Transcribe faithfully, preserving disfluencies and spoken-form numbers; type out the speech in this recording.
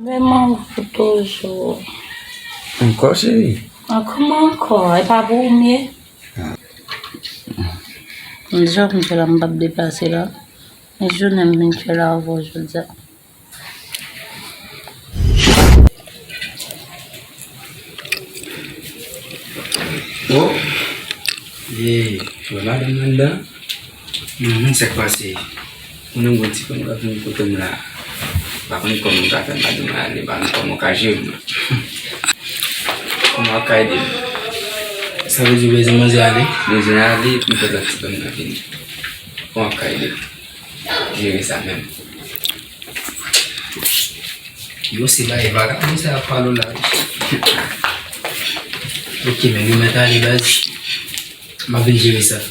Vrèman gou toujou. Ankò, cheri? An, kòman ankò? E pa pou ou m ye? Ah. M di w, m fè la, m p ap deplase la. Men jounen m vin fè la avè w jodi a. Oh, e, wè madanm nan anndan? Non, men sa k pase. Ou menm gon ti kòb w ap vin kote m la. M pa konn kòman m ka fè madanm nan ale, m pa konn kòman w ka jere m. Kòman w ap ka ede m? Sa vle di w bezwen manzè ale? Bezwen ale, epi m fè lòt ti kòb nan vini. Kòman w ap ka ede m jere sa menm? Yo, se bagay vagabon sa y ap pale w la, wi. Ok, men nou mèt ale, baz. M ap vin jere sa.